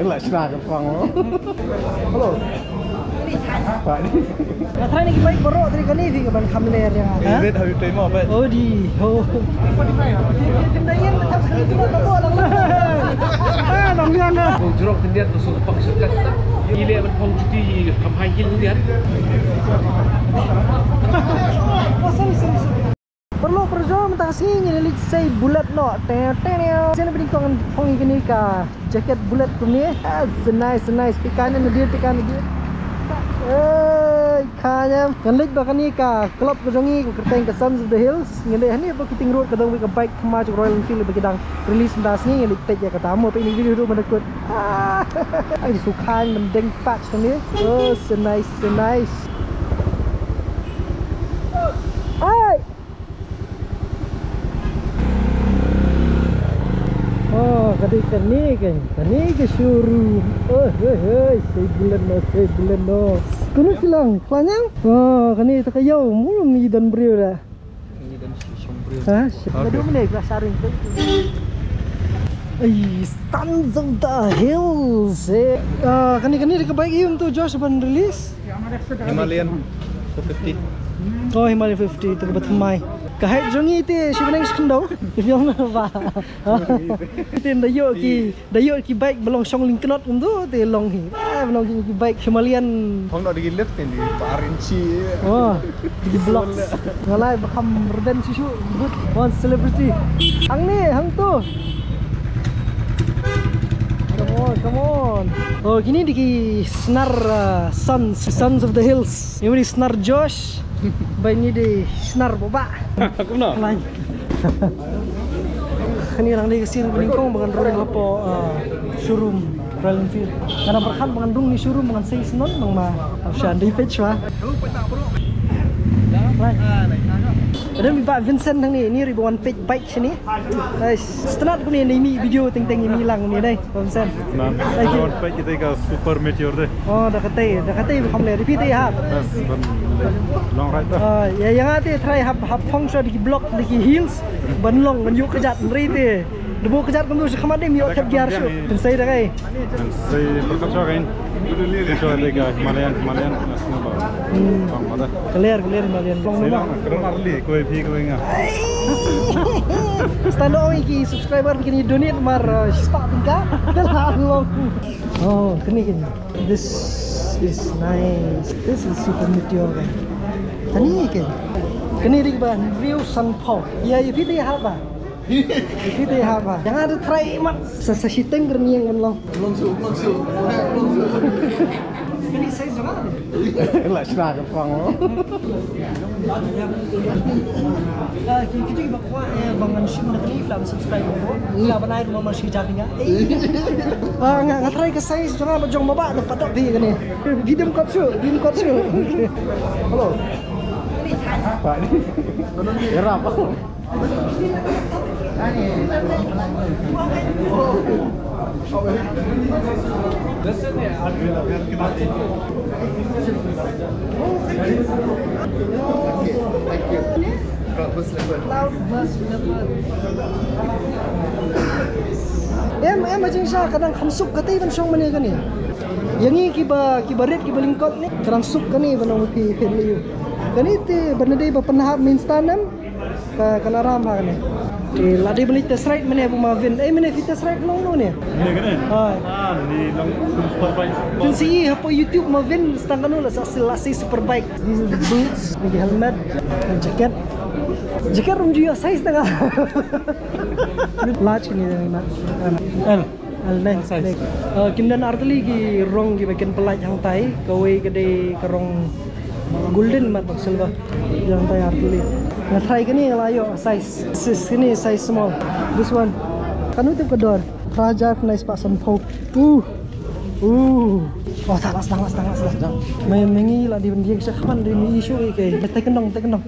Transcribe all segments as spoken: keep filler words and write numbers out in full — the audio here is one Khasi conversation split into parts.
Lah shna ka pang. Hello. Nga try na ki bike baroh, try kane phi ka ban kham ler ïa nga. Is it how you take off, eh? Oh, di. Oh. Kynda ïa nga tam sekali tu tak tahu lang. Ah, nang ïa nga. Kong jrong khyndiat tu sung pang shortcut ta. Ile ban phong juti kham high heel khyndiat. Oh, sorry, sorry, sorry. Paralok parajor, mynta ka sngi ngin leit sei bullet noh. Te te ne. Sien ba ding tong phong ïa kane ka jacket bullet kumne. Ah, so nice, so nice. Pika ne nadir, pika nadir. Ei, kha ne. Ngan leit ba kane ka club ka jong ngi, ka kyrteng ka Sons of the Hills. Ngan leit hangne ba ki ting road, ka dang wei ka bike thymmai jong Royal Enfield ba ki dang release mynta ka sngi, ngan leit peit ïa kata. Mo peit ïa kine ki video mynta kut. Ah, ai, so kha ne, ban deng patch kumne. Oh, so nice, so nice. Ai. Oh, ka dei kane kan. Kane ka showroom. Oh, hei, hei, sei bullet noh, sei bullet noh. Kane silang, klanyang? Oh, kane ta ka ïew, mul mi don briew da. Ha? Ka dum ne, ka saring tu. Ai, Sons of the Hills, eh. Ah, kane, kane da ka bike ïew tu, Josh, ban release. Himalayan four fifty. Oh, Himalayan four fifty, tu ka ba thymmai. Ka height jong ngi te, shi bneng shi khyndew. Te ïong na ba. Te da ïoh ki, da ïoh ki bike ba long shong lyngknot kumtu, te long hi. Ah, ba long ki, ki bike Himalayan. Phong noh da ki lift ni, bar inchi. Oh, ki blocks. Nga lai ba kham rben shisha, but one celebrity. Hangne, hangtu. Come on, come on. Oh, kine dei ki snar, uh, Sons, Sons of the Hills. Ine i dei snar Josh. Ba ine i dei snar Boba. Kumno? Kane lang dei ka sien ba nyngkong ba ngan rung hapoh, uh, showroom Royal Enfield. Nga dang pyrkhat ba ngan rung ne showroom ba ngan sei snon nang ma. Sha dei page ba. Right. Ba don i Bah Vincent hangne, ine i ba wan peit bike shane. Ai, sngewtynnat kumne ïa mih video teng teng ïa mih lang kumne dei, Bah Vincent. Thank you. Wan peit kita ka Super Meteor dei. Oh, da kata, da kata ba kham ler, repeat ïa hap. Bas, ban long ride dah. Ah, ïa, ïa nga te try hap, hap phong sha da ki block, da ki hills, ban long, ban ïoh kjat, hynrei te. Da buh kjat kumtu sha khmat dei, ym ïoh thep gear shuh. Phin sei da kai. Phin sei pyrkhat shuwa kein. Shuwa dei ka Himalayan, Himalayan, na sngewbha. Hmm. Long ma da. Clear, clear Himalayan. Long ma da. Sei lang, ka don arli, kawei phi, kawei nga. Stan ong ïa ki subscriber ba kin donate mar, uh, shispah tyngka. Te la long. Oh, kane kane. This is nice. This is Super Meteor kane. Kane kane. Kane dei ba hynriew sanphew. Ïa, ïa phi te hap ba. Ïa phi te hap ba. Ïa nga da try mat. Sa, sa shiteng kane ïa nga long. Long shuh, long shuh. Long shuh. Kane size jong nga. La shna ka pang. Ah, ki, ki, ki, ba kwah, eh, ba ngan shim na kane, phi lah ban subscribe ko. Phi lah ban ai ruh ma shi hajar ringgit. Eh. Ah, nga, nga try ka size jong nga bad jong Bah Bah, na pat dap phi kane. Phi dum kot shuh, dum kot shuh. Hello. Ïarap. Em, em, a jingshisha ka dang kham suk, katei ban shong mane kane. Ïa ngi kiba, kiba rit, kiba lyngkot ne, ka dang suk kane ban ong phi, phi lei. Kane te ban dei ba pynhap main stand em. Ka, ka la ram ha kane. Te la dei ban leit test ride mane ba ma Vin. Eh, mane phi test ride long no ne? Mane kane? Hai. Ah, ni long super bike. Phin sa ïohi hapoh YouTube ma Vin, sa tang kano la sa, la sa super bike. These are the boots, the helmet, the jacket. Jacket ym ju ïoh size tang. Large ni ma. L. Al, next, next. Uh, kin don artylli ki rong kiba kin pyllait hangtai, kawei ka dei ka rong golden bad silver. Hangtai artylli. Nga try kane nga la ïoh size. Sis, kane size small. This one. Kano tip ka dor? Phra hajar khyndai spah sanphew. Uh. Uh. Oh, ta, la sdang, la sdang, la sdang. Me, me ngi la dei ban dieng sha khmat, dei me issue ïa ke. Te kyndong, te kyndong.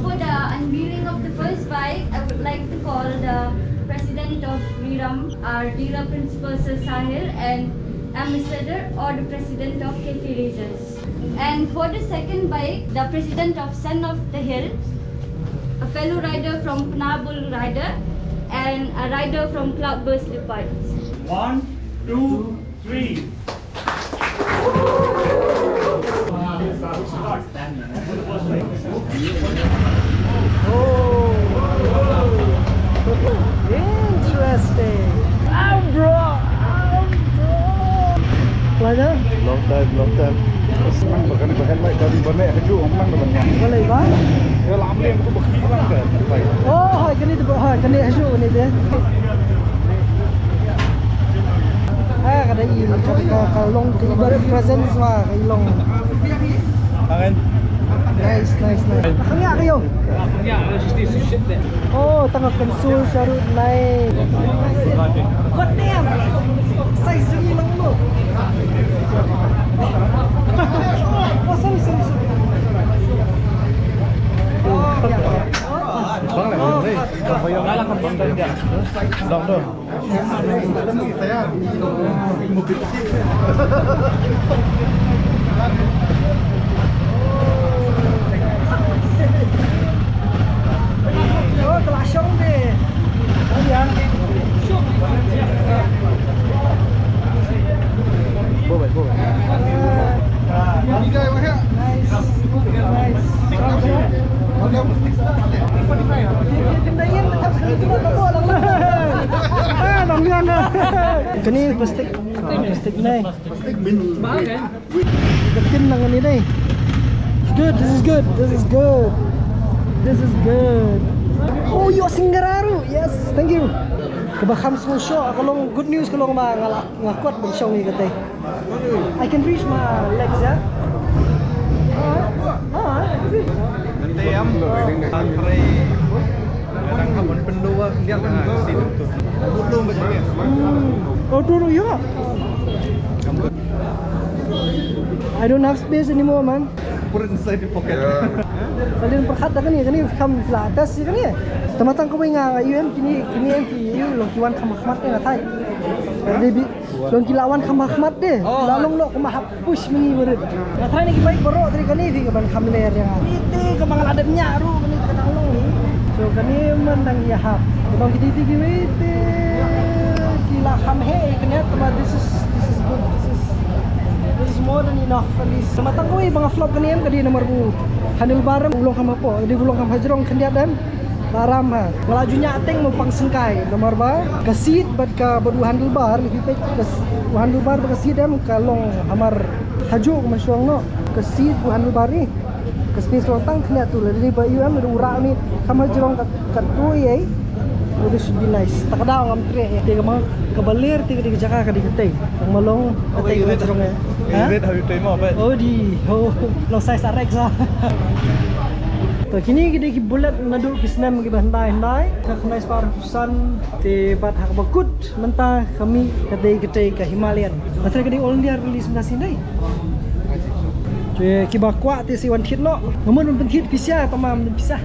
For the unveiling of the first bike, I would like to call the President of RIRAM, our dealer principal, Sir Sahil, and ambassador or the president of Cafe Raisers. And for the second bike, the president of Son of the Hill, a fellow rider from Pnar Bull Rider, And a rider from Cloudburst Leopards. One, two, three. Oh, interesting. Ah, bro. Ah, bro. Long time, long time. Mang ba kane ba headlight ka ba ne haju mang ba ne. Balei ba? Ya lam lem tu ba ki lang ka. Oh, hai kane tu, hai kane haju kane de. Ah, ka dei i, ka, ka long ka ibarat presence wa ka i long. Angen. Nice, nice, nice. Khang ya ka yo. Oh, tang ka console sharut nai. God damn. Size jong i long lo. Oh, sorry, sorry, sorry. Oh, yeah. Bang lah, bang lah. Bang lah. Long tu. Nice. Nice. Kane plastik. Ah, plastik nai. Ka tin nang kane dei. Good, this is good, this is good. This is good. Oh, ïoh singgararu. Yes, thank you. Kaba kham sngewshoh ka long, good news ka long ba nga la, nga kwah ban shong ïa kata. I can reach my legs, yeah? Alright. Alright. Hmm. Oh, tu, tu, yeah. I don't have space anymore, man. Put it inside your pocket. Kalian pyrkhat da kane, kane kam la test ïa kane. Tang ma tang kawei nga, nga ïohi em kine, kine em ki ïohi long ki wan kham khmat ïa nga thai. Dei bi long ki la wan kham khmat de. La long noh kumba hap push mynni barit. Nga thai ne ki bike baroh tang kane phi ka ban kham ler ïa nga. Ite ka ba nga la dep ñiah ruh kane ka dang long ni. So kane man dang ïahap. Tang ki dei kiwei te ki la kham heh ïa kane, tang ma this is, this is good. This is This is more than enough, at least. Tang ma tang kawei ba nga flop kane em ka dei namar ba u handlebar em u long kham hapoh, ka dei ba u long kham hajrong khyndiat em. Aram ha. Nga la ju ñiah teng mo pang syngkai namar ba ka seat bad ka, bad u handlebar, lei phi peit ka s-, u handlebar bad ka seat em ka long hamar hajuh kumba shuwa noh. Ka seat, u handlebar, i ka space long tang khyndiat tu, lada dei ba ïoh em, lada u rah une kham hajrong kat, katto ei. Oh, this should be nice. Ta ka daw ngam treh ïa. Te ka ma, ka ba ler te ka dei ka jaka ka dei ka tei. Tang ma long ka tei ka hajrong ïa. Ha? Rate how you tei mo, but oh, di, oh, long size Rex ah. To kine ki dei ki bullet naduh ki snem ki ba hyndai hyndai. Ka khyndai spah arphew san te bad ha kaba kut mynta ka mih ka dei ka tei ka Himalayan. Nga threi ka dei All India release mynta sien dei. Te ki ba kwah te sa wan thied noh. Nga mut ban pynthied pisa, tang ma ym don pisa.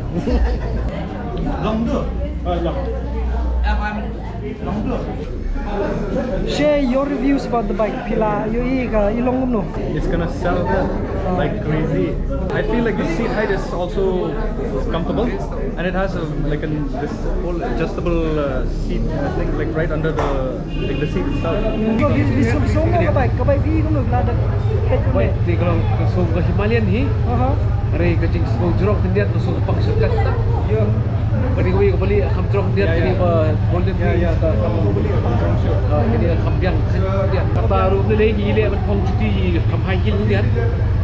Long tu. Ah, long. Long tu. Share your reviews about the bike. Phi la ïohi ka i long kumno? It's gonna sell there like crazy. I feel like the seat height is also comfortable, and it has a, like, an, this whole adjustable uh, seat, I think, like, right under the, like, the seat itself. Bro, this, this looks so more ka bike, ka bike phi kumno la da. Bike te ka long ka song ka Himalayan hi. Aha. Hynrei ka jingsngew jrong khyndiat ka song ka pang shortcut ta. Ïa. Ka dei kawei ka ba leh kham jrong khyndiat ka dei ba Golden Wheels ka kham, ah, ka dei kham biang khyndiat. Kata ruh ngi leh, ngi leh ban phong juti kham high heel khyndiat.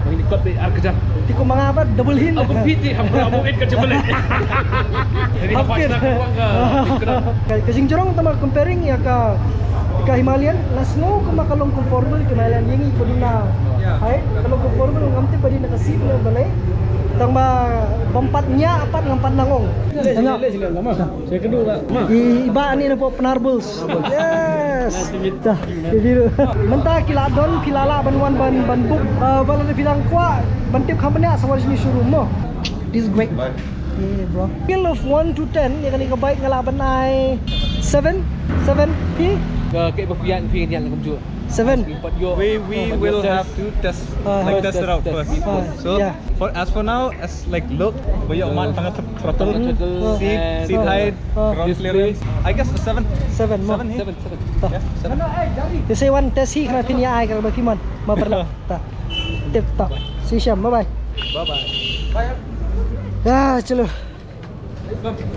Ba ngin kot beit ar kjat. Te kumba nga pat double heel. Aku phi te kham, aku et ka jubel. Jadi kham kham kit. Ka, ka jingjrong tang ma comparing ïa ka, ka Himalayan, la sngew kumba ka long comfortable ka Himalayan ïa ngi ba duna. Hai, ka long comfortable, ngam tip ba dei na ka seat ne balei. Tang ba bym pat ñiah pat ngam pat nang ong. Leh, leh, leh, leh, leh, leh. I, i Bah Ani na pop Pnar Bulls. Yes. Mynta ki la don, phi la lah ban wan ban, ban book. Uh, ba lada phi dang kwah ban tip kham bniah sa wan sha showroom mo. This is great. Bye. Yeah, bro. Scale of one to ten, ïa kane ka bike nga lah ban ai seven, seven. Phi? Ka ka ba fiat fi nyan kum ju. Seven. Pat yo. We we will have to test Ah, like ah, test it out first. Ah, So yeah. for as for now, as like look, but you want tang throttle, Throttle seat, and seat height, Ah. ground clearance. I guess a seven. Seven mo. Seven here. Seven, seven. Yeah, seven. Te se wan te si khana phin ïa ai ka ba phi mon. Ma pyrla. Ta. Tip top. Si sham. Bye bye. Bye bye. Ah, chalo.